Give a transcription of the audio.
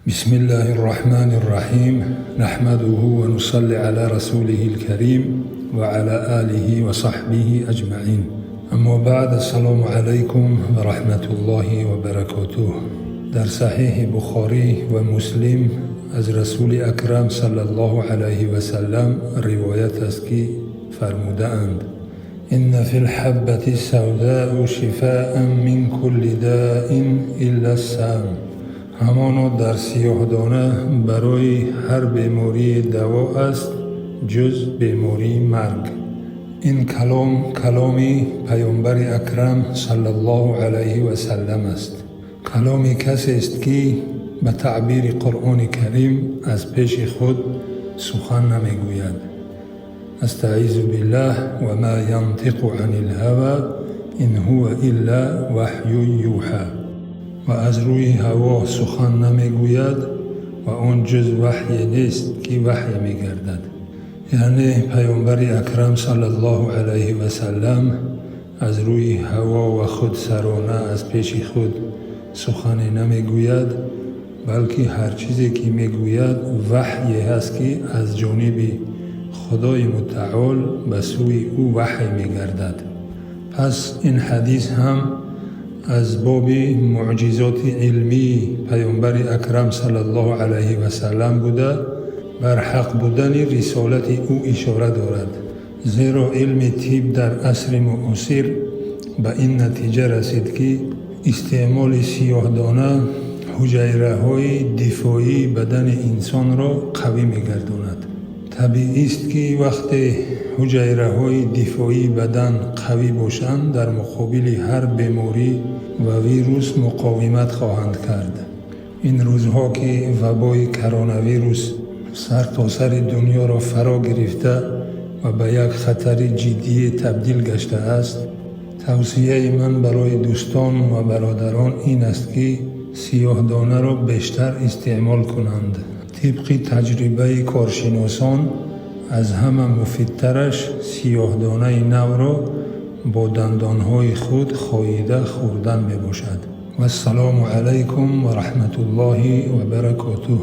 بسم الله الرحمن الرحيم، نحمده ونصلي على رسوله الكريم وعلى آله وصحبه أجمعين. أما بعد، السلام عليكم ورحمة الله وبركاته. Дар Саҳеҳи Бухорӣ ва Муслим аз Расули Акрам саллаллоҳу алайҳи васаллам ривоят аст, ки фармудаанд: إن في الحبة السوداء شفاء من كل داء إلا السام. Ҳамоно дар сиёҳдона барои ҳар бемории даво аст, ҷуз бемории марг. Ин калом каломи Паёмбари Акрам саллаллоҳу алайҳи васаллам аст. Каломи касест, ки ба таъбири Қуръони Карим аз пеши худ сухан намегӯяд. أستعيذ بالله: وما ينطق عن الهوى إن هو إلا وحي يوحى. Ва аз рӯи ҳаво сухан намегӯяд ва он ҷуз ваҳйе нест, ки ваҳй мегардад. Яъне Паёмбари Акрам саллаллоҳу алайҳи васаллам аз рӯи ҳаво ва худсарона аз пеши худ сухане намегӯяд, балки ҳар чизе ки мегӯяд, ваҳйе ҳаст, ки аз ҷониби Худои Мутаол ба сӯи ӯ ваҳй мегардад. Пас ин ҳадис ҳам аз боби муъҷизоти илмии Паёмбари Акрам саллаллоҳу алайҳи васаллам буда, бар ҳақ будани рисолати ӯ ишора дорад, зеро илми тиб дар асри муосир ба ин натиҷа расид, ки истеъмоли сиёҳдона ҳуҷайраҳои дифоии бадани инсонро қавӣ мегардонад. Табиист, ки вақте ҳуҷайраҳои дифоии бадан қавӣ бошанд, дар муқобили ҳар беморӣ ва вирус муқовимат хоҳанд кард. Ин рӯзҳо, ки вабои коронавирус сартосари дунёро фаро гирифта ва ба як хатари ҷиддие табдил гаштааст, тавсияи ман барои дӯстон ва бародарон ин аст, ки сиёҳдонаро бештар истеъмол кунанд. Тибқи таҷрибаи коршиносон, аз ҳама муфидтараш сиёҳдонаи навро бо дандонҳои худ хоида хӯрдан мебошад. Вассалому алайкум ва раҳматуллоҳи ва баракотуҳ.